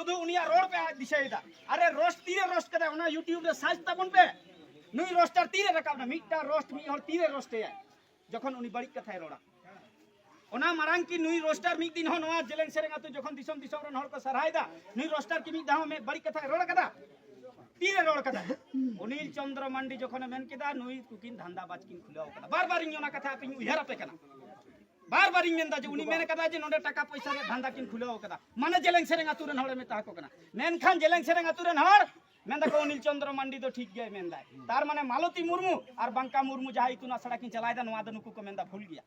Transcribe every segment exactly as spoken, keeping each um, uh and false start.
ᱥᱩᱫᱷᱩ ᱩᱱᱤᱭᱟᱜ ᱨᱚᱲ ᱯᱮ ᱫᱤᱥᱟᱹᱭᱮᱫᱟ᱾ ᱟᱨᱮ, ᱨᱳᱥᱴ ᱛᱤᱨᱮ ᱨᱳᱥᱴ ᱠᱟᱫᱟᱭ, ᱚᱱᱟ YouTube ᱨᱮ ᱥᱟᱨᱪ ᱛᱟᱵᱚᱱ ᱯᱮ᱾ ᱱᱩᱭ ᱨᱳᱥᱴᱟᱨ ᱛᱤᱨᱮ ᱨᱟᱠᱟᱵ ᱮᱱᱟ? ᱢᱤᱫᱴᱟᱝ ᱨᱳᱥᱴ ᱢᱤᱫ ᱦᱚᱲ ᱛᱤᱨᱮ ᱨᱳᱥᱴ ᱮᱭᱟᱭ? ᱡᱚᱠᱷᱚᱱ ᱩᱱᱤ ᱵᱟᱹᱲᱤᱡ ᱠᱟᱛᱷᱟᱭ ᱨᱚᱲᱟ, ᱚᱱᱟ ᱢᱟᱲᱟᱝ ᱠᱤ ᱱᱩᱭ ᱨᱳᱥᱴᱟᱨ ᱢᱤᱫ ᱫᱤᱱ ᱦᱚᱸ ᱱᱚᱣᱟ ᱡᱮᱞᱮᱧ ᱥᱮᱨᱮᱧ ᱟᱹᱛᱩ ᱡᱚᱠᱷᱚᱱ ᱫᱤᱥᱚᱢ ᱫᱤᱥᱚᱢ ᱨᱮᱱ ᱦᱚᱲ ᱠᱚ ᱥᱟᱨᱦᱟᱭᱮᱫᱟ, ᱱᱩᱭ ᱨᱳᱥᱴᱟᱨ ᱠᱤ ᱢᱤᱫ ᱫᱷᱟᱣ ᱦᱚᱸ ᱢᱮ-, ᱵᱟᱹᱲᱤᱡ ᱠᱟᱛᱷᱟᱭ ᱨᱚᱲ ᱠᱟᱫᱟ? ᱛᱤᱨᱮ ᱨᱚᱲ ᱠᱟᱫᱟ? ᱚᱱᱤᱞ ᱪᱚᱱᱫᱨᱚ ᱢᱟᱱᱰᱤ ᱡᱚᱠᱷᱚᱱᱮ ᱢᱮᱱ ᱠᱮᱫᱟ, ᱱᱩᱭ ᱛᱩᱠᱤᱱ ᱫᱷᱟᱱᱫᱟ ᱵᱟᱡᱽ ᱠᱤᱱ ᱠᱷᱩᱞᱟᱹᱣ ᱠᱟᱫᱟ᱾ ᱵᱟᱨ ᱵᱟᱨ ᱤᱧ ᱚᱱᱟ ᱠᱟᱛᱷᱟ ᱟᱯᱮᱧ ᱩᱭᱦᱟᱹᱨ ᱟᱯᱮ ᱠᱟᱱᱟ᱾ ᱵᱟᱨ ᱵᱟᱨ ᱤᱧ ᱢᱮᱱᱫᱟ ᱡᱮ ᱩᱱᱤ ᱢᱮᱱ ᱠᱟᱫᱟ ᱡᱮ ᱱᱚᱰᱮ ᱴᱟᱠᱟ ᱯᱚᱭᱥᱟ ᱨᱮᱭᱟᱜ ᱫᱷᱟᱱᱫᱟ ᱠᱤᱱ ᱠᱷᱩᱞᱟᱹᱣ ᱠᱟᱫᱟ᱾ ᱢᱟᱱᱮ ᱡᱮᱞᱮᱧ ᱥᱮᱨᱮᱧ ᱟᱹᱛᱩ ᱨᱮᱱ ᱦᱚᱲᱮ ᱢᱮᱛᱟ ᱠᱚ ᱠᱟᱱᱟ᱾ ᱢᱮᱱᱠᱷᱟᱱ ᱡᱮᱞᱮᱧ ᱥᱮᱨᱮᱧ ᱟᱹᱛᱩ ᱨᱮᱱ ᱦᱚᱲ ᱢᱮᱱᱫᱟ ᱠᱚ ᱚᱱᱤᱞ ᱪᱚᱱᱫᱨᱚ ᱢᱟᱱᱰᱤ ᱫᱚ ᱴᱷᱤᱠ ᱜᱮᱭ ᱢᱮᱱᱫᱟᱭ᱾ ᱛᱟᱨ ᱢᱟᱱᱮ ᱢᱟᱞᱚᱛᱤ ᱢᱩᱨᱢᱩ ᱟᱨ ᱵᱟᱝᱠᱟ ᱢᱩᱨᱢᱩ ᱡᱟᱦᱟᱸ ᱤᱛᱩᱱ ᱟᱥᱲᱟ ᱠᱤᱱ ᱪᱟᱞᱟᱣᱮᱫᱟ, ᱱᱚᱣᱟ ᱫᱚ ᱱᱩᱠᱩ ᱠᱚ ᱢᱮᱱᱫᱟ ᱵᱷᱩᱞ ᱜᱮᱭᱟ᱾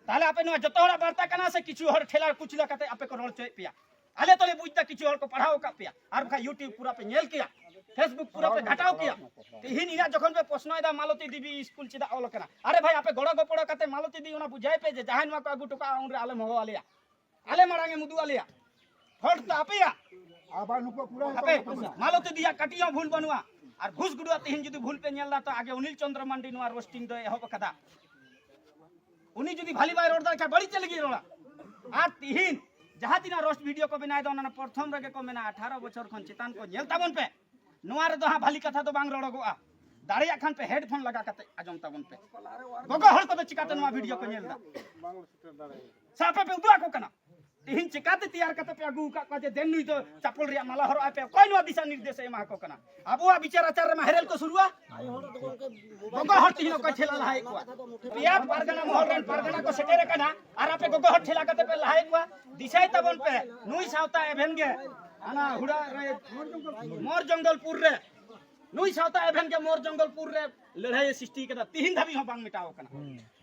ᱛᱟᱦᱞᱮ ᱟᱯᱮ ᱱᱚᱣᱟ ᱡᱚᱛᱚ ᱦᱚᱲᱟᱜ ᱵᱟᱨᱛᱟ ᱠᱟᱱᱟ ᱥᱮ ᱠᱤᱪᱷᱩ ᱦᱚᱲ ᱴᱷᱮᱞᱟ ᱠᱩᱪᱞᱟ ᱠᱟᱛᱮ ᱟᱯᱮ ᱠᱚ ᱨᱚᱲ ᱦᱚᱪᱚᱭᱮᱫ ᱯᱮᱭᱟ? ᱟᱞᱮ ᱛᱚᱞᱮ ᱵᱩᱡᱽ ᱫᱟ ᱠᱤᱪᱷᱩ ᱦᱚᱲ ᱠᱚ ᱯᱟᱲᱦᱟᱣ ᱟᱠᱟᱫ ᱯᱮᱭᱟ, ᱟᱨ ᱵᱟᱠᱷᱟᱡ YouTube ᱯᱩᱨᱟᱹ ᱯᱮ ᱧᱮᱞ ᱠᱮᱭᱟ, Facebook ᱯᱩᱨᱟᱹ ᱯᱮ ᱜᱷᱟᱴᱟᱣ ᱠᱮᱭᱟ᱾ ᱛᱤᱦᱤᱧ ᱤᱧᱟᱹᱜ ᱡᱚᱠᱷᱚᱱ ᱯᱮ ᱯᱨᱚᱥᱱᱚᱭᱮᱫᱟ ᱢᱟᱞᱚᱛᱤ ᱫᱮᱵᱤ ᱥᱠᱩᱞ ᱪᱮᱫᱟᱜ ᱚᱞ ᱟᱠᱟᱱᱟ, ᱟᱨᱮ ᱵᱷᱟᱭ ᱟᱯᱮ ᱜᱚᱲᱚ ᱜᱚᱯᱚᱲᱚ ᱠᱟᱛᱮ ᱢᱟᱞᱚᱛᱤ ᱫᱤ ᱚᱱᱟ ᱵᱩᱡᱷᱟᱹᱣ ᱯᱮ ᱡᱮ ᱡᱟᱦᱟᱸᱭ ᱱᱚᱣᱟ ᱠᱚ ᱟᱹᱜᱩ ᱦᱚᱴᱚ ᱠᱟᱜᱼᱟ ᱩᱱᱨᱮ ᱟᱞᱮᱢ ᱦᱚᱦᱚ ᱟᱞᱮᱭᱟ, ᱟᱞᱮ ᱢᱟᱲᱟᱝ ᱮᱢ ᱩᱫᱩᱜ ᱟᱞᱮᱭᱟ᱾ ᱦᱚᱲ ᱫᱚ ᱟᱯᱮᱭᱟ᱾ ᱟᱵᱟᱨ ᱱᱩᱠᱩ ᱯᱩᱨᱟᱹ ᱟᱯᱮ ᱢᱟᱞᱚᱛᱤ ᱫᱤᱭᱟᱜ ᱠᱟᱹᱴᱤᱡ ᱦᱚᱸ ᱵᱷᱩᱞ ᱵᱟᱹᱱᱩᱜᱼᱟ᱾ ᱟᱨ ᱜᱷᱩᱥ ᱜᱩᱰᱩᱣᱟᱜ ᱛᱤᱦᱤᱧ ᱡᱩᱫᱤ ᱵᱷᱩᱞ ᱯᱮ ᱧᱮᱞ ᱫᱟ ᱛᱚ ᱟᱜᱮ ᱚᱱᱤᱞ ᱪᱚᱱᱫᱨᱚ ᱢᱟᱱᱰᱤ ᱱᱚᱣᱟ ᱨᱳᱥᱴᱤᱝ ᱫᱚᱭ ᱮᱦᱚᱵ ᱟᱠᱟᱫᱟ᱾ ᱩᱱᱤ ᱡᱩᱫᱤ ᱵᱷᱟᱞᱤ ᱵᱟᱭ ᱨᱚᱲ ᱫᱟᱲᱮ ᱠᱷᱟᱱ ᱵᱟᱹᱲᱤᱡ ᱪᱮᱫ ᱞᱟᱹᱜᱤᱫ ᱨᱚᱲᱟ? ᱟᱨ ᱛᱤᱦᱤᱧ ᱡᱟᱦᱟᱸ ᱛᱤᱱᱟᱹᱜ ᱨᱳᱥᱴ ᱵᱷᱤᱰᱤᱭᱳ ᱠᱚ ᱵᱮᱱᱟᱣ ᱮᱫᱟ ᱚᱱᱟ ᱨᱮᱱᱟᱜ ᱯᱨᱚᱛᱷᱚᱢ ᱨᱮᱜᱮ ᱠᱚ ᱢᱮᱱᱟ ᱟᱴᱷᱟᱨᱚ ᱵᱚᱪᱷᱚᱨ ᱠᱷᱚᱱ ᱪᱮᱛᱟᱱ ᱠᱚ ᱧᱮᱞ ᱛᱟᱵᱚᱱ ᱯᱮ᱾ ᱱᱚᱣᱟ ᱨᱮᱫᱚ ᱦᱟᱸᱜ ᱵᱷᱟᱞᱤ ᱠᱟᱛᱷᱟ ᱫᱚ ᱵᱟᱝ ᱨᱚᱲᱚᱜᱚᱜᱼᱟ᱾ ᱫᱟᱲᱮᱭᱟᱜ ᱠᱷᱟᱱ ᱯᱮ ᱦᱮᱰᱯᱷᱳᱱ ᱞᱟᱜᱟ ᱠᱟᱛᱮ ᱟᱸᱡᱚᱢ ᱛᱟᱵᱚᱱ ᱯᱮ᱾ ᱜᱚᱜᱚ ᱦᱚᱲ ᱠᱚᱫᱚ ᱪᱤᱠᱟᱛᱮ ᱱᱚᱣᱟ ᱵᱷᱤᱰᱤᱭᱳ ᱠᱚ ᱧᱮᱞ ᱮᱫᱟ? ᱥᱮ ᱟᱯᱮ ᱯᱮ ᱩᱫᱩᱜ ᱟᱠᱚ ᱠᱟᱱᱟ? ᱛᱤᱦᱤᱧ ᱪᱤᱠᱟᱛᱮ ᱛᱮᱭᱟᱨ ᱠᱟᱛᱮ ᱯᱮ ᱟᱹᱜᱩ ᱟᱠᱟᱫ ᱠᱚᱣᱟ ᱡᱮ ᱫᱮᱱ ᱱᱩᱭ ᱫᱚ ᱪᱟᱯᱚᱞ ᱨᱮᱭᱟᱜ ᱢᱟᱞᱟ ᱦᱚᱨᱚᱜ ᱟᱭ ᱯᱮ? ᱚᱠᱚᱭ ᱱᱚᱣᱟ ᱫᱤᱥᱟ ᱱᱤᱨᱫᱮᱥ ᱮ ᱮᱢᱟ ᱠᱚ ᱠᱟᱱᱟ? ᱟᱵᱚᱣᱟᱜ ᱵᱤᱪᱟᱨ ᱟᱪᱟᱨ ᱨᱮᱢᱟ ᱦᱮᱨᱮᱞ ᱠᱚ ᱥᱩᱨᱩᱜᱼᱟ᱾ ᱜᱚᱜᱚ ᱦᱚᱲ ᱛᱤᱦᱤᱧ ᱚᱠᱚᱭ ᱴᱷᱮᱞᱟ ᱞᱟᱦᱟᱭᱮᱫ ᱠᱚᱣᱟ? ᱯᱮᱭᱟ ᱯᱟᱨᱜᱟᱱᱟ ᱢᱚᱦᱚᱞ ᱨᱮᱱ ᱯᱟᱨᱜᱟᱱᱟ ᱠᱚ ᱥᱮᱴᱮᱨ ᱟᱠᱟᱱᱟ, ᱟᱨ ᱟᱯᱮ ᱜᱚᱜᱚ ᱦᱚᱲ ᱴᱷᱮᱞᱟ ᱠᱟᱛᱮ ᱯᱮ ᱞᱟᱦᱟᱭᱮᱫ ᱠᱚᱣᱟ᱾ ᱫᱤᱥᱟᱭ ᱛᱟᱵᱚᱱ ᱯᱮ, ᱱᱩᱭ ᱥᱟᱶᱛᱟ ᱮᱵᱷᱮᱱ ᱜᱮ ᱦᱟᱱᱟ ᱦᱩᱲᱟ ᱨᱮ, ᱢᱚᱨ ᱡᱚᱝᱜᱚᱞᱯᱩᱨ ᱨᱮ, ᱱᱩᱭ ᱥᱟᱶᱛᱟ ᱮᱵᱷᱮᱱ ᱜᱮ ᱢᱚᱨ ᱡᱚᱝᱜᱚᱞᱯᱩᱨ ᱨᱮ ᱞᱟᱹᱲᱦᱟᱹᱭ ᱮ ᱥᱨᱤᱥᱴᱤ ᱠᱟᱫᱟ, ᱛᱤᱦᱤᱧ ᱫᱷᱟᱹᱵᱤᱡ ᱦᱚᱸ ᱵᱟᱝ ᱢᱮᱴᱟᱣ ᱠᱟᱱᱟ᱾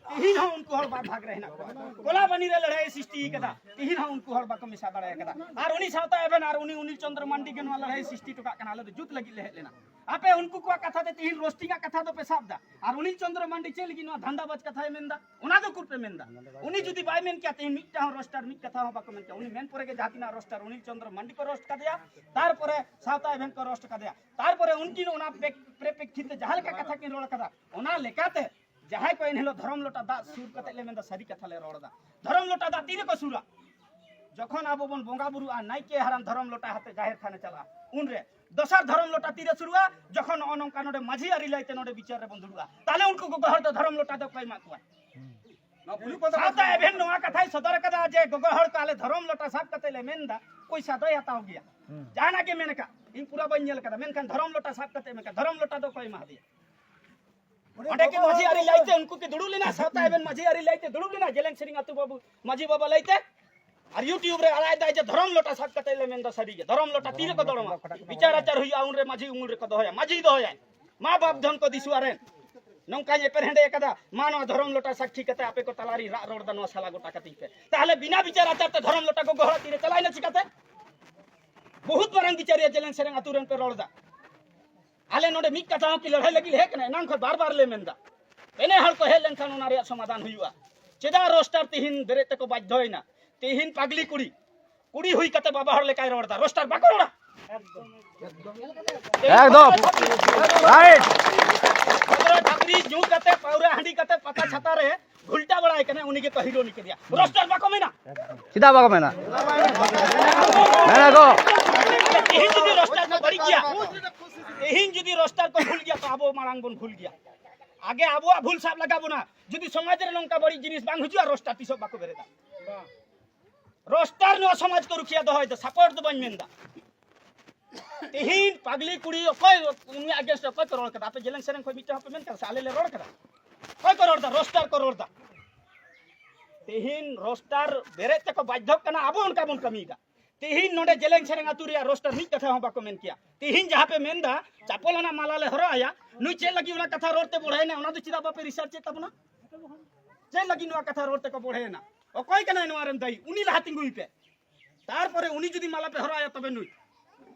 ᱛᱤᱦᱤᱧ ᱦᱚᱸ ᱩᱱᱠᱩ ᱦᱚᱲ ᱵᱟᱨ ᱵᱷᱟᱜᱽ ᱨᱮ ᱦᱮᱱᱟᱜ ᱠᱚᱣᱟ᱾ ᱠᱚᱞᱟᱵᱟᱱᱤ ᱨᱮ ᱞᱟᱹᱲᱦᱟᱹᱭ ᱮ ᱥᱨᱤᱥᱴᱤ ᱠᱟᱫᱟ, ᱛᱤᱦᱤᱧ ᱦᱚᱸ ᱩᱱᱠᱩ ᱦᱚᱲ ᱵᱟᱠᱚ ᱢᱮᱥᱟ ᱫᱟᱲᱮ ᱠᱟᱫᱟ᱾ ᱟᱨ ᱩᱱᱤ ᱥᱟᱶᱛᱟ ᱮᱵᱷᱮᱱ ᱟᱨ ᱩᱱᱤ ᱚᱱᱤᱞ ᱪᱚᱱᱫᱨᱚ ᱢᱟᱱᱰᱤ ᱜᱮ ᱱᱚᱣᱟ ᱞᱟᱹᱲᱦᱟᱹᱭ ᱮ ᱥᱨᱤᱥᱴᱤ ᱦᱚᱴᱚ ᱠᱟᱜ ᱠᱟᱱᱟ, ᱟᱞᱮ ᱫᱚ ᱡᱩᱛ ᱞᱟᱹᱜᱤᱫ ᱞᱮ ᱦᱮᱡ ᱞᱮᱱᱟ᱾ ᱟᱯᱮ ᱩᱱᱠᱩ ᱠᱚᱣᱟᱜ ᱠᱟᱛᱷᱟ ᱛᱮ ᱛᱤᱦᱤᱧ ᱨᱳᱥᱴᱤᱝ ᱟᱜ ᱠᱟᱛᱷᱟ ᱫᱚᱯᱮ ᱥᱟᱵ ᱫᱟ, ᱟᱨ ᱩᱱᱤᱞ ᱪᱚᱱᱫᱨᱚ ᱢᱟᱱᱰᱤ ᱪᱮᱫ ᱞᱟᱹᱜᱤᱫ ᱱᱚᱣᱟ ᱫᱷᱟᱱᱫᱟᱵᱟᱡᱽ ᱠᱟᱛᱷᱟᱭ ᱢᱮᱱᱫᱟ, ᱚᱱᱟ ᱫᱚ ᱩᱠᱩᱨ ᱯᱮ ᱢᱮᱱᱫᱟ? ᱩᱱᱤ ᱡᱩᱫᱤ ᱵᱟᱭ ᱢᱮᱱ ᱠᱮᱭᱟ, ᱛᱤᱦᱤᱧ ᱢᱤᱫᱴᱟᱝ ᱦᱚᱸ ᱨᱳᱥᱴᱟᱨ ᱢᱤᱫ ᱠᱟᱛᱷᱟ ᱦᱚᱸ ᱵᱟᱠᱚ ᱢᱮᱱ ᱠᱮᱭᱟ᱾ ᱩᱱᱤ ᱢᱮᱱ ᱯᱚᱨᱮ ᱜᱮ ᱡᱟᱦᱟᱸ ᱛᱤᱱᱟᱹᱜ ᱨᱳᱥᱴᱟᱨ, ᱩᱱᱤᱞ ᱪᱚᱱᱫᱨᱚ ᱢᱟᱱᱰᱤ ᱠᱚ ᱨᱳᱥᱴ ᱠᱟᱫᱮᱭᱟ, ᱛᱟᱨᱯᱚᱨᱮ ᱥᱟᱶᱛᱟ ᱮᱵᱷᱮᱱ ᱠᱚ ᱨᱳᱥᱴ ᱠᱟᱫᱮᱭᱟ, ᱛᱟᱨᱯᱚᱨᱮ ᱩᱱᱠᱤᱱ ᱚᱱᱟ ᱯᱮ-, ᱯᱨᱮᱯᱮᱠᱠᱷᱤᱛ ᱛᱮ ᱡᱟᱦᱟᱸ ᱞᱮᱠᱟ ᱠᱟᱛᱷᱟ ᱠᱤᱱ ᱨᱚᱲ ᱠᱟᱫᱟ, ᱚᱱᱟ ᱞᱮᱠᱟᱛᱮ ᱡᱟᱦᱟᱸᱭ ᱠᱚ ᱮᱱᱦᱤᱞᱳᱜ ᱫᱷᱚᱨᱚᱢ ᱞᱚᱴᱟ ᱫᱟᱜ ᱥᱩᱨ ᱠᱟᱛᱮ ᱞᱮ ᱢᱮᱱᱫᱟ, ᱥᱟᱹᱨᱤ ᱠᱟᱛᱷᱟ ᱞᱮ ᱨᱚᱲ ᱮᱫᱟ᱾ ᱫᱷᱚᱨᱚᱢ ᱞᱚᱴᱟ ᱫᱟᱜ ᱛᱤᱨᱮᱠᱚ ᱥᱩᱨᱟ? ᱡᱚᱠᱷᱚᱱ ᱟᱵᱚ ᱵᱚᱱ ᱵᱚᱸᱜᱟ ᱵᱩᱨᱩᱜᱼᱟ, ᱱᱟᱭᱠᱮ ᱦᱟᱲᱟᱢ ᱫᱷᱚᱨᱚᱢ ᱞᱚᱴᱟ ᱦᱟᱛᱮ ᱡᱟᱦᱮᱨ ᱛᱷᱟᱱᱮ ᱪᱟᱞᱟᱜᱼᱟ, ᱩᱱᱨᱮ ᱫᱚᱥᱟᱨ ᱫᱷᱚᱨᱚᱢ ᱞᱚᱴᱟ ᱛᱤᱨᱮ ᱥᱩᱨᱩᱜᱼᱟ? ᱡᱚᱠᱷᱚᱱ ᱱᱚᱜᱼᱚ ᱱᱚᱝᱠᱟ ᱱᱚᱰᱮ ᱢᱟᱹᱡᱷᱤ ᱟᱹᱨᱤ ᱞᱟᱹᱭᱛᱮ ᱱᱚᱰᱮ ᱵᱤᱪᱟᱹᱨ ᱨᱮᱵᱚᱱ ᱫᱩᱲᱩᱵᱼᱟ, ᱛᱟᱦᱞᱮ ᱩᱱᱠᱩ ᱜᱚᱜᱚ ᱦᱚᱲ ᱫᱚ ᱫᱷᱚᱨᱚᱢ ᱞᱚᱴᱟ ᱫᱚ ᱚᱠᱚᱭ ᱮᱢᱟ ᱠᱚᱣᱟ? ᱥᱟᱶᱛᱟ ᱮᱵᱷᱮᱱ ᱱᱚᱣᱟ ᱠᱟᱛᱷᱟᱭ ᱥᱚᱫᱚᱨ ᱟᱠᱟᱫᱟ ᱡᱮ ᱜᱚᱜᱚ ᱦᱚᱲ ᱠᱚ ᱟᱞᱮ ᱫᱷᱚᱨᱚᱢ ᱞᱚᱴᱟ ᱥᱟᱵ ᱠᱟᱛᱮ ᱞᱮ ᱢᱮᱱ ᱮᱫᱟ, ᱯᱚᱭᱥᱟ ᱫᱚᱭ ᱦᱟᱛᱟᱣ ᱜᱮᱭᱟ᱾ ᱡᱟᱦᱟᱱᱟᱜ ᱜᱮ ᱢᱮᱱ ᱟᱠᱟᱫ, ᱤᱧ ᱯᱩᱨᱟᱹ ᱵᱟᱹᱧ ᱧᱮᱞ ᱟᱠᱟᱫᱟ, ᱢᱮᱱᱠᱷᱟᱱ ᱫᱷᱚᱨᱚᱢ ᱞᱚᱴᱟ ᱥᱟᱵ ᱠᱟᱛᱮ ᱢᱮᱱᱠᱷᱟᱱ ᱫᱷᱚᱨᱚᱢ ᱞᱚᱴᱟ ᱫᱚ ᱚᱠᱚᱭ ᱮᱢᱟ ᱦᱟᱫᱮᱭᱟ? ᱚᱸᱰᱮ ᱠᱤ ᱢᱟᱹᱡᱷᱤ ᱟᱹᱨᱤ ᱞᱟᱹᱭᱛᱮ ᱩᱱᱠᱩ ᱠᱤ ᱫᱩᱲᱩᱵ ᱞᱮᱱᱟ? ᱥᱟᱶᱛᱟ ᱮᱵᱷᱮᱱ ᱢᱟᱹᱡᱷᱤ ᱟᱹᱨᱤ ᱞᱟᱹᱭᱛᱮ ᱫᱩᱲᱩᱵ ᱞᱮᱱᱟ? ᱡᱮᱞᱮᱧ ᱥᱮᱨᱮᱧ ᱟᱹᱛᱩ ᱵᱟᱹᱵᱩ ᱢᱟᱹᱡᱷᱤ ᱵᱟᱵᱟ ᱞᱟᱹᱭᱛᱮ? ᱟᱨ YouTube ᱨᱮ ᱟᱲᱟᱜ ᱮᱫᱟᱭ ᱡᱮ ᱫᱷᱚᱨᱚᱢ ᱞᱚᱴᱟ ᱥᱟᱵ ᱠᱟᱛᱮ ᱞᱮ ᱢᱮᱱᱫᱟ ᱥᱟᱹᱨᱤ ᱜᱮ, ᱫᱷᱚᱨᱚᱢ ᱞᱚᱴᱟ ᱛᱤ ᱨᱮᱠᱚ ᱫᱚᱲᱚᱢᱟ, ᱵᱤᱪᱟᱨ ᱟᱪᱟᱨ ᱦᱩᱭᱩᱜᱼᱟ, ᱩᱱᱨᱮ ᱢᱟᱹᱡᱷᱤ ᱩᱢᱩᱞ ᱨᱮᱠᱚ ᱫᱚᱦᱚᱭᱟ, ᱢᱟᱹᱡᱷᱤ ᱫᱚᱦᱚᱭᱟᱭ᱾ ᱢᱟ ᱵᱟᱯ ᱫᱷᱚᱱ ᱠᱚ ᱫᱤᱥᱩᱣᱟ ᱨᱮᱱ ᱱᱚᱝᱠᱟᱧ ᱮᱯᱮᱨᱦᱮᱸᱰᱮᱡ ᱟᱠᱟᱫᱟ, ᱢᱟ ᱱᱚᱣᱟ ᱫᱷᱚᱨᱚᱢ ᱞᱚᱴᱟ ᱥᱟᱹᱠᱷᱤ ᱠᱟᱛᱮ ᱟᱯᱮ ᱠᱚ ᱛᱟᱞᱟᱨᱤᱧ ᱨᱟᱜ ᱨᱚᱲ ᱮᱫᱟ, ᱱᱚᱣᱟ ᱥᱟᱞᱟ ᱜᱚᱴᱟ ᱠᱟᱹᱛᱤᱧ ᱯᱮ᱾ ᱛᱟᱦᱞᱮ ᱵᱤᱱᱟ ᱵᱤᱪᱟᱨ ᱟᱪᱟᱨ ᱛᱮ ᱫᱷᱚᱨᱚᱢ ᱞᱚᱴᱟ ᱜᱚᱜᱚ ᱦᱚᱲᱟᱜ ᱛᱤᱨᱮ ᱪᱟᱞᱟᱣᱮᱱᱟ ᱪᱤᱠᱟᱛᱮ? ᱵᱚᱦᱩᱛ ᱢᱟᱨᱟᱝ ᱵᱤᱪᱟᱹᱨᱤᱭᱟᱹ ᱡᱮᱞᱮᱧ ᱥᱮᱨᱮᱧ ᱟᱹᱛᱩ ᱨᱮᱱ ᱯᱮ ᱨᱚᱲ ᱮᱫᱟ᱾ ᱟᱞᱮ ᱱᱚᱰᱮ ᱢᱤᱫ ᱠᱟᱛᱷᱟ ᱦᱚᱸ ᱠᱤ ᱞᱟᱹᱲᱦᱟᱹᱭ ᱞᱟᱹᱜᱤᱫ ᱞᱮ ᱦᱮᱡ ᱠᱟᱱᱟ? ᱮᱱᱟᱝ ᱠᱷᱚᱱ ᱵᱟᱨ ᱵᱟᱨ ᱞᱮ ᱢᱮᱱᱫᱟ, ᱯᱮᱱᱮ ᱦᱚᱲ ᱠᱚ ᱦᱮᱡ ᱞᱮᱱᱠᱷᱟᱱ ᱚᱱᱟ ᱨᱮᱭᱟᱜ ᱥᱚᱢᱟᱫᱷᱟᱱ ᱦᱩᱭᱩᱜᱼᱟ᱾ ᱪᱮᱫᱟᱜ ᱨᱳᱥᱴᱟᱨ ᱛᱤᱦᱤᱧ ᱵᱮᱨᱮᱫ ᱛᱮᱠᱚ ᱵᱟᱫᱽᱫᱷᱚᱭᱮᱱᱟ? ᱛᱤᱦᱤᱧ ᱯᱟᱜᱽᱞᱤ ᱠᱩᱲᱤ, ᱠᱩᱲᱤ ᱦᱩᱭ ᱠᱟᱛᱮ ᱵᱟᱵᱟ ᱦᱚᱲ ᱞᱮᱠᱟᱭ ᱨᱚᱲ ᱮᱫᱟ, ᱨᱳᱥᱴᱟᱨ ᱵᱟᱠᱚ ᱨᱚᱲᱟ? ᱮᱠᱫᱚᱢ, right. ᱯᱟᱹᱣᱨᱟᱹ ᱴᱷᱟᱹᱠᱨᱤ ᱧᱩ ᱠᱟᱛᱮ, ᱯᱟᱹᱣᱨᱟᱹ ᱦᱟᱺᱰᱤ ᱠᱟᱛᱮ ᱯᱟᱛᱟ ᱪᱷᱟᱛᱟ ᱨᱮ ᱜᱷᱩᱞᱴᱟ ᱵᱟᱲᱟᱭ ᱠᱟᱱᱟ, ᱩᱱᱤ ᱜᱮᱠᱚ ᱦᱤᱨᱳᱱᱤ ᱠᱮᱫᱮᱭᱟ᱾ ᱨᱳᱥᱴᱟᱨ ᱵᱟᱠᱚ ᱢᱮᱱᱟ? ᱪᱮᱫᱟᱜ ᱵᱟᱠᱚ ᱢᱮᱱᱟ? ᱢᱮᱱᱟ ᱠᱚ᱾ ᱛᱮᱦᱮᱧ ᱡᱩᱫᱤ ᱨᱳᱥᱴᱟᱨ ᱠᱚ ᱵᱟᱹᱲᱤᱡ ᱜᱮᱭᱟ, ᱛᱮᱦᱮᱧ ᱡᱩᱫᱤ ᱨᱳᱥᱴᱟᱨ ᱠᱚ ᱵᱷᱩᱞ ᱜᱮᱭᱟ, ᱛᱚ ᱟᱵᱚ ᱢᱟᱲᱟᱝ ᱵᱚᱱ ᱵᱷᱩᱞ ᱜᱮᱭᱟ᱾ ᱟᱜᱮ ᱟᱵᱚᱣᱟᱜ ᱵᱷᱩᱞ ᱥᱟᱵ ᱞᱟᱜᱟᱣ ᱵᱚᱱᱟ᱾ ᱡᱩᱫᱤ ᱥᱚᱢᱟᱡᱽ ᱨᱮ ᱱᱚᱝᱠᱟ ᱵᱟᱹᱲᱤᱡ ᱡᱤᱱᱤᱥ ᱵᱟᱝ ᱦᱤᱡᱩᱜᱼᱟ, ᱨᱳᱥᱴᱟᱨ ᱛᱤᱥ ᱦᱚᱸ ᱵᱟᱠᱚ ᱵᱮᱨᱮᱫᱟ᱾ ᱨᱳᱥᱴᱟᱨ ᱱᱚᱣᱟ ᱥᱚᱢᱟᱡᱽ ᱠᱚ ᱨᱩᱠᱷᱤᱭᱟᱹ ᱫᱚᱦᱚᱭᱮᱫᱟ, ᱥᱟᱯᱳᱨᱴ ᱫᱚ ᱵᱟᱹᱧ ᱢᱮᱱᱫᱟ᱾ ᱛᱮᱦᱮᱧ ᱯᱟᱜᱽᱞᱤ ᱠᱩᱲᱤ ᱚᱠᱚᱭ, ᱩᱱᱤᱭᱟᱜ against ᱨᱮ ᱚᱠᱚᱭ ᱠᱚ ᱨᱚᱲ ᱠᱟᱫᱟ? ᱟᱯᱮ ᱡᱮᱞᱮᱧ ᱥᱮᱨᱮᱧ ᱠᱷᱚᱱ ᱢᱤᱫᱴᱮᱱ ᱦᱚᱸᱯᱮ ᱢᱮᱱ ᱠᱟᱫᱟ ᱥᱮ ᱟᱞᱮ ᱞᱮ ᱨᱚᱲ ᱠᱟᱫᱟ? ᱚᱠᱚᱭ ᱠᱚ ᱨᱚᱲ ᱫᱟ? ᱨᱳᱥᱴᱟᱨ ᱠᱚ ᱨᱚᱲ ᱫᱟ᱾ ᱛᱮᱦᱮᱧ ᱨᱳᱥᱴᱟᱨ ᱵᱮᱨᱮᱫ ᱛᱮᱠᱚ ᱵᱟᱫᱽᱫᱷᱚᱜ ᱠᱟᱱᱟ, ᱟᱵᱚ ᱚᱱᱠᱟ ᱵᱚᱱ ᱠᱟᱹᱢᱤᱭᱮᱫᱟ᱾ ᱛᱮᱦᱮᱧ ᱱᱚᱰᱮ ᱡᱮᱞᱮᱧ ᱥᱮᱨᱮᱧ ᱟᱹᱛᱩ ᱨᱮᱭᱟᱜ ᱨᱳᱥᱴᱟᱨ ᱢᱤᱫ ᱠᱟᱛᱷᱟ ᱦᱚᱸ ᱵᱟᱠᱚ ᱢᱮᱱ ᱠᱮᱭᱟ᱾ ᱛᱮᱦᱮᱧ ᱡᱟᱦᱟᱸ ᱯᱮ ᱢᱮᱱᱫᱟ ᱪᱟᱯᱚᱞ ᱟᱱᱟᱜ ᱢᱟᱞᱟ ᱞᱮ ᱦᱚᱨᱚᱜ ᱟᱭᱟ, ᱱᱩᱭ ᱪᱮᱫ ᱞᱟᱹᱜᱤᱫ ᱚᱱᱟ ᱠᱟᱛᱷᱟ ᱨᱚᱲ ᱛᱮ ᱵᱚᱲᱦᱮᱭᱮᱱᱟ, ᱚᱱᱟ ᱫᱚ ᱪᱮᱫᱟᱜ ᱵᱟᱯᱮ ᱨᱤᱥᱟᱨᱪ ᱮᱫ ᱛᱟᱵᱚᱱᱟ? ᱪᱮᱫ ᱞᱟᱹᱜᱤᱫ ᱱᱚᱣᱟ ᱠᱟᱛᱷᱟ ᱨᱚᱲ ᱛᱮᱠᱚ ᱵᱚᱲᱦᱮᱭᱮᱱᱟ? ᱚᱠᱚᱭ ᱠᱟᱱᱟᱭ ᱱᱚᱣᱟ ᱨᱮᱱ ᱫᱟᱭᱤ? ᱩᱱᱤ ᱞᱟᱦᱟ ᱛᱤᱸᱜᱩᱭ ᱯᱮ, ᱛᱟᱨᱯᱚᱨᱮ ᱩᱱᱤ ᱡᱩᱫᱤ ᱢᱟᱞᱟ ᱯᱮ ᱦᱚᱨᱚᱜ ᱟᱭᱟ ᱛᱚᱵᱮ ᱱᱩᱭ,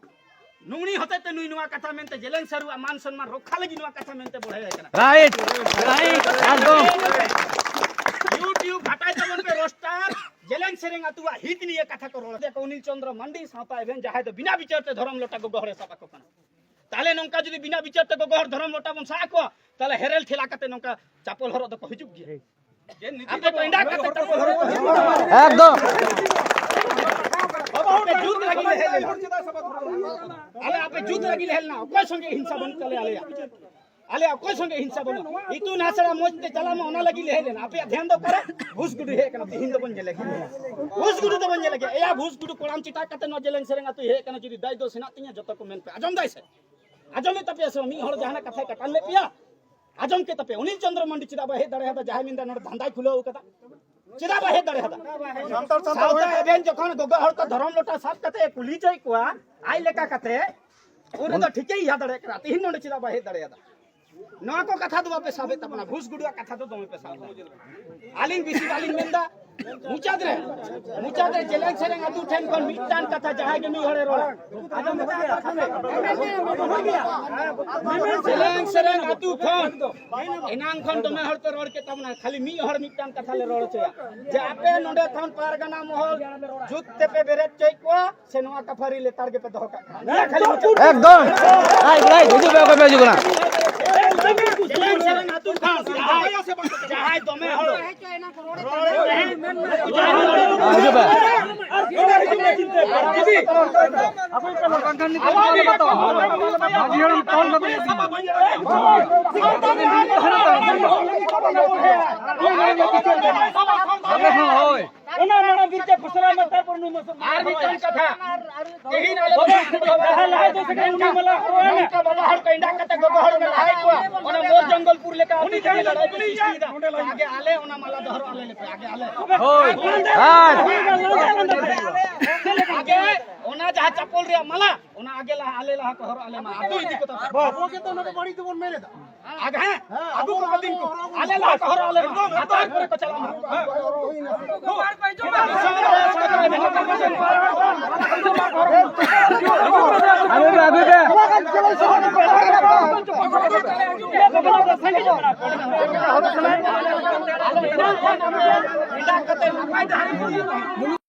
ᱱᱩᱜᱱᱤ ᱦᱚᱛᱮᱡ ᱛᱮ ᱱᱩᱭ ᱱᱚᱣᱟ ᱠᱟᱛᱷᱟ ᱢᱮᱱᱛᱮ ᱡᱮᱞᱮᱧ ᱥᱟᱹᱨᱩᱣᱟᱜ ᱢᱟᱱ ᱥᱚᱱᱢᱟᱱ ᱨᱚᱠᱷᱟ ᱞᱟᱹᱜᱤᱫ ᱱᱚᱣᱟ ᱠᱟᱛᱷᱟ ᱢᱮᱱᱛᱮ ᱵᱚᱲᱦᱮ ᱟᱭ ᱠᱟᱱᱟ᱾ Right, right, ᱮᱠᱫᱚᱢ᱾ YouTube ᱦᱟᱴᱟᱭ ᱛᱟᱵᱚᱱ ᱯᱮ ᱨᱳᱥᱴᱟᱨ, ᱡᱮᱞᱮᱧ ᱥᱮᱨᱮᱧ ᱟᱹᱛᱩᱣᱟᱜ ᱦᱤᱛ ᱱᱤᱭᱮ ᱠᱟᱛᱷᱟ ᱠᱚ ᱨᱚᱲ᱾ ᱫᱮᱠᱚ ᱚᱱᱤᱞ ᱪᱚᱸᱫᱽᱨᱚ ᱢᱟᱱᱰᱤ ᱥᱟᱶᱛᱟ ᱮᱵᱷᱮᱱ ᱡᱟᱦᱟᱸᱭ ᱫᱚ ᱵᱤᱱᱟ ᱵᱤᱪᱟᱹᱨ ᱛᱮ ᱫᱷᱚᱨᱚᱢ ᱞᱚᱴᱟ ᱜᱚᱜᱚ ᱦᱚᱲᱮ ᱥᱟᱵ ᱟᱠᱚ ᱠᱟᱱᱟ᱾ ᱛᱟᱦᱞᱮ ᱱᱚᱝᱠᱟ ᱡᱩᱫᱤ ᱵᱤᱱᱟ ᱵᱤᱪᱟᱹᱨ ᱛᱮ ᱜᱚᱜᱚ ᱦᱚᱲ ᱫᱷᱚᱨᱚᱢ ᱞᱚᱴᱟ ᱵᱚᱱ ᱥᱟᱵ ᱟᱠᱚᱣᱟ, ᱛᱟᱦᱞᱮ ᱦᱮᱨᱮᱞ ᱴᱷᱮᱞᱟ ᱠᱟᱛᱮ ᱱᱚᱝᱠᱟ ᱪᱟᱯᱚᱞ ᱦᱚᱨᱚᱜ ᱫᱚᱠᱚ ᱦᱤᱡᱩᱜ ᱜᱮᱭᱟ᱾ ᱟᱯᱮ ᱫᱚ ᱮᱸᱰᱟ ᱠᱟᱛᱮ ᱪᱟᱯᱚᱞ ᱦᱚᱨᱚᱜ ᱫᱚ ᱦᱤᱡᱩᱜ ᱜᱮᱭᱟ᱾ ᱮᱠᱫᱚᱢ᱾ ᱟᱯᱮ ᱡᱩᱛ ᱞᱟᱹᱜᱤᱫ ᱞᱮ ᱦᱮᱡ ᱞᱮᱱᱟ᱾ ᱟᱞᱮ ᱟᱯᱮ ᱡᱩᱛ ᱞᱟᱹᱜᱤᱫ ᱞᱮ ᱦᱮᱡ ᱞᱮᱱᱟ, ᱚᱠᱚᱭ ᱥᱚᱸᱜᱮ ᱦᱤᱝᱥᱟ ᱵᱟᱹᱱᱩᱜ ᱛᱟᱞᱮᱭᱟ ᱟᱞᱮᱭᱟᱜ᱾ ᱟᱞᱮᱭᱟᱜ ᱚᱠᱚᱭ ᱥᱚᱸᱜᱮ ᱦᱤᱝᱥᱟ ᱵᱟᱹᱱᱩᱜ᱾ ᱤᱛᱩᱱ ᱟᱥᱲᱟ ᱢᱚᱡᱽ ᱛᱮ ᱪᱟᱞᱟᱜ ᱢᱟ, ᱚᱱᱟ ᱞᱟᱹᱜᱤᱫ ᱞᱮ ᱦᱮᱡ ᱞᱮᱱᱟ᱾ ᱟᱯᱮᱭᱟᱜ ᱫᱷᱮᱭᱟᱱ ᱫᱚ ᱚᱠᱟᱨᱮ? ᱵᱷᱩᱥ ᱜᱩᱰᱩ ᱦᱮᱡ ᱠᱟᱱᱟ, ᱛᱤᱦᱤᱧ ᱫᱚᱵᱚᱱ ᱧᱮᱞᱮ ᱜᱮᱭᱟ᱾ ᱵᱷᱩᱥ ᱜᱩᱰᱩ ᱫᱚᱵᱚᱱ ᱧᱮᱞᱮ ᱜᱮᱭᱟ᱾ ᱮᱭᱟ ᱵᱷᱩᱥ ᱜᱩᱰᱩ, ᱠᱚᱲᱟᱢ ᱪᱤᱴᱟ ᱠᱟᱛᱮ ᱱᱚᱣᱟ ᱡᱮᱞᱮᱧ ᱥᱮᱨᱮᱧ ᱟᱹᱛᱩᱭ ᱦᱮᱡ ᱠᱟᱱᱟ, ᱡᱩᱫᱤ ᱫᱟᱭ ᱫᱚ ᱥᱮᱱᱟᱜ ᱛᱤᱧᱟ, ᱡᱚᱛᱚ ᱠᱚ ᱢᱮᱱ ᱯᱮ᱾ ᱟᱸᱡᱚᱢ ᱫᱟᱭ ᱥᱮ? ᱟᱸᱡᱚᱢᱮᱫ ᱛᱟᱯᱮᱭᱟ ᱥᱮ ᱵᱟᱝ? ᱢᱤᱫ ᱦᱚᱲ ᱡᱟᱦᱟᱱᱟᱜ ᱠᱟᱛᱷᱟᱭ ᱠᱟᱴᱟᱱ ᱞᱮᱫ ᱯᱮᱭᱟ, ᱟᱸᱡᱚᱢ ᱠᱮᱫ ᱛᱟᱯᱮ᱾ ᱩᱱᱤ ᱪᱚᱱᱫᱨᱚ ᱢᱟᱱᱰᱤ ᱪᱮᱫᱟᱜ ᱵᱟᱭ ᱦᱮᱡ ᱫᱟᱲᱮᱭᱟᱫᱟ? ᱡᱟᱦᱟᱸᱭ ᱢᱮᱱᱫᱟ ᱱᱚᱰᱮ ᱫᱷᱟᱱᱫᱟᱭ ᱠᱷᱩᱞᱟᱹᱣ ᱠᱟᱫᱟ, ᱪᱮᱫᱟᱜ ᱵᱟᱭ ᱦᱮᱡ ᱫᱟᱲᱮᱭᱟᱫᱟ? ᱥᱟᱶᱛᱟ ᱮᱵᱷᱮᱱ ᱡᱚᱠᱷᱚᱱ ᱜᱚᱜᱚ ᱦᱚᱲ ᱠᱚ ᱫᱷᱚᱨᱚᱢ ᱞᱚᱴᱟ ᱥᱟᱵ ᱠᱟᱛᱮ ᱮ ᱠᱩᱞᱤ ᱦᱚᱪᱚᱭᱮᱫ ᱠᱚᱣᱟ, ᱟᱡ ᱞᱮᱠᱟ ᱠᱟᱛᱮ, ᱩᱱᱤ ᱫᱚ ᱴᱷᱤᱠᱮ ᱤᱭᱟᱹ ᱫᱟᱲᱮᱭᱟᱜ ᱠᱟᱱᱟ᱾ ᱛᱤᱦᱤᱧ ᱱᱚᱰᱮ ᱪᱮᱫᱟᱜ ᱵᱟᱭ ᱦᱮᱡ ᱫᱟᱲᱮᱭᱟᱫᱟ? ᱱᱚᱣᱟ ᱠᱚ ᱠᱟᱛᱷᱟ ᱫᱚ ᱵᱟᱯᱮ ᱥᱟᱵᱮᱫ ᱛᱟᱵᱚᱱᱟ᱾ ᱵᱷᱩᱥ ᱜᱩᱰᱩᱣᱟᱜ ᱠᱟᱛᱷᱟ ᱫᱚ ᱫᱚᱢᱮ ᱯᱮ ᱥᱟᱵ ᱮᱫᱟ᱾ ᱟᱹᱞᱤᱧ ᱵᱮᱥᱤ ᱵᱟᱹᱞᱤᱧ ᱢᱮᱱᱫᱟ᱾ ᱢᱩᱪᱟᱹᱫ ᱨᱮ, ᱢᱩᱪᱟᱹᱫ ᱨᱮ ᱡᱮᱞᱮᱧ ᱥᱮᱨᱮᱧ ᱟᱹᱛᱩ ᱴᱷᱮᱱ ᱠᱷᱚᱱ ᱢᱤᱫᱴᱟᱝ ᱠᱟᱛᱷᱟ, ᱡᱟᱦᱟᱸᱭ ᱜᱮ ᱢᱤᱫ ᱦᱚᱲᱮ ᱨᱚᱲᱟ, ᱡᱮᱞᱮᱧ ᱥᱮᱨᱮᱧ ᱟᱹᱛᱩ ᱠᱷᱚᱱ ᱮᱱᱟᱝ ᱠᱷᱚᱱ ᱫᱚᱢᱮ ᱦᱚᱲ ᱯᱮ ᱨᱚᱲ ᱠᱮᱫ ᱛᱟᱵᱚᱱᱟ, ᱠᱷᱟᱹᱞᱤ ᱢᱤᱫ ᱦᱚᱲ ᱢᱤᱫᱴᱟᱝ ᱠᱟᱛᱷᱟ ᱞᱮ ᱨᱚᱲ ᱦᱚᱪᱚᱭᱟ, ᱡᱮ ᱟᱯᱮ ᱱᱚᱰᱮ ᱠᱷᱚᱱ ᱯᱟᱨᱜᱟᱱᱟ ᱢᱚᱦᱚᱞ ᱡᱩᱛ ᱛᱮᱯᱮ ᱵᱮᱨᱮᱫ ᱦᱚᱪᱚᱭᱮᱫ ᱠᱚᱣᱟ ᱥᱮ ᱱᱚᱣᱟ ᱠᱟᱯᱷᱟᱨᱤ ᱞᱮᱛᱟᱲ ᱜᱮᱯᱮ ᱫᱚᱦᱚ ᱠᱟᱜ ᱠᱟᱱᱟ? ᱱᱤᱭᱟᱹ ᱠᱷᱟᱹᱞᱤ ᱢᱩᱪᱟᱹᱫ᱾ ᱮᱠᱫᱚᱢ᱾ ᱨᱟᱭᱴ, ᱨᱟᱭᱴ, ᱦᱤᱡᱩᱜ ᱯᱮ, ᱚᱠᱚᱭ ᱯᱮ ᱦᱤᱡᱩᱜ ᱠᱟᱱᱟ? ᱡᱮᱞᱮᱧ ᱥᱮᱨᱮᱧ ᱟᱹᱛᱩ ᱠᱷᱚᱱ ᱡᱟᱦᱟᱸᱭ, ᱡᱟᱦᱟᱸᱭ ᱫᱚᱢᱮ ᱦᱚᱲ ᱦᱮᱸ, ᱦᱤᱡᱩᱜ ᱯᱮ᱾ ᱢᱟᱹᱡᱷᱤ ᱦᱟᱲᱟᱢ ᱛᱚᱞ ᱠᱟᱛᱮ ᱟᱞᱮ ᱦᱚᱸ ᱦᱳᱭ᱾ ᱚᱱᱟ ᱢᱟᱲᱟᱝ ᱵᱤᱨ ᱛᱮ ᱯᱷᱚᱥᱞᱟ ᱢᱮ, ᱛᱟᱨᱯᱚᱨ ᱱᱩᱭ ᱢᱚᱥᱚ-, ᱟᱨ ᱢᱤᱫᱴᱟᱝ ᱠᱟᱛᱷᱟ, ᱛᱮᱦᱮᱧ ᱟᱞᱮ ᱫᱚ ᱞᱟᱦᱟ ᱞᱟᱦᱟ ᱫᱚ ᱥᱮ ᱩᱱᱤ ᱢᱟᱞᱟ ᱦᱚᱨᱚᱜ ᱟᱭ ᱢᱮ᱾ ᱱᱚᱝᱠᱟ ᱵᱟᱵᱟ ᱦᱚᱲ ᱠᱚ ᱮᱸᱰᱟᱜ ᱠᱟᱛᱮ ᱜᱚᱜᱚ ᱦᱚᱲ ᱠᱚ ᱞᱟᱦᱟᱭᱮᱫ ᱠᱚᱣᱟ, ᱚᱱᱟ ᱢᱳᱨ ᱡᱚᱝᱜᱚᱞᱯᱩᱨ ᱞᱮᱠᱟ ᱟᱯᱮ ᱛᱮᱜᱮ ᱞᱟᱹᱲᱦᱟᱹᱭ ᱯᱮ ᱥᱨᱤᱥᱴᱤᱭᱮᱫᱟ᱾ ᱟᱜᱮ ᱟᱞᱮ ᱚᱱᱟ ᱢᱟᱞᱟ ᱫᱚ ᱦᱚᱨᱚᱜ ᱟᱞᱮ ᱞᱮᱯᱮ, ᱟᱜᱮ ᱟᱞᱮ᱾ ᱦᱳᱭ᱾ ᱟᱜᱮ ᱚᱱᱟ ᱡᱟᱦᱟᱸ ᱪᱟᱯᱚᱞ ᱨᱮᱭᱟᱜ ᱢᱟᱞᱟ, ᱚᱱᱟ ᱟᱜᱮ ᱞᱟᱦᱟ, ᱟᱞᱮ ᱞᱟᱦᱟ ᱠᱚ ᱦᱚᱨᱚᱜ ᱟᱞᱮ ᱢᱟ, ᱟᱹᱛᱩ ᱤᱫᱤ ᱠᱚ ᱛᱟᱯᱮ᱾ ᱟᱵᱚ ᱜᱮ ᱛᱚ ᱚᱱᱟ ᱫᱚ ᱵᱟᱹᱲᱤᱡ ᱫᱚᱵᱚᱱ ᱢᱮᱱ ᱮᱫᱟ᱾ ᱟᱜ-, ᱦᱮᱸ, ᱟᱹᱜᱩ ᱠᱚᱯᱮ ᱫᱤᱱ ᱠᱚ᱾ ᱟᱞᱮ ᱞᱟᱦᱟ ᱠᱚ ᱦᱚᱨᱚᱜ ᱟᱞᱮ ᱢᱟ᱾ ᱟᱨ ᱛᱟᱨᱯᱚᱨᱮ ᱠᱚ ᱪᱟᱞᱟᱜ ᱢᱟ᱾ ᱟᱹᱜᱩᱭ ᱯᱮ, ᱟᱹᱜᱩᱭ ᱯᱮ᱾ ᱮᱴᱟᱜ ᱠᱟᱛᱮ ᱱᱟᱯᱟᱭ ᱰᱟᱦᱟᱨ ᱨᱮ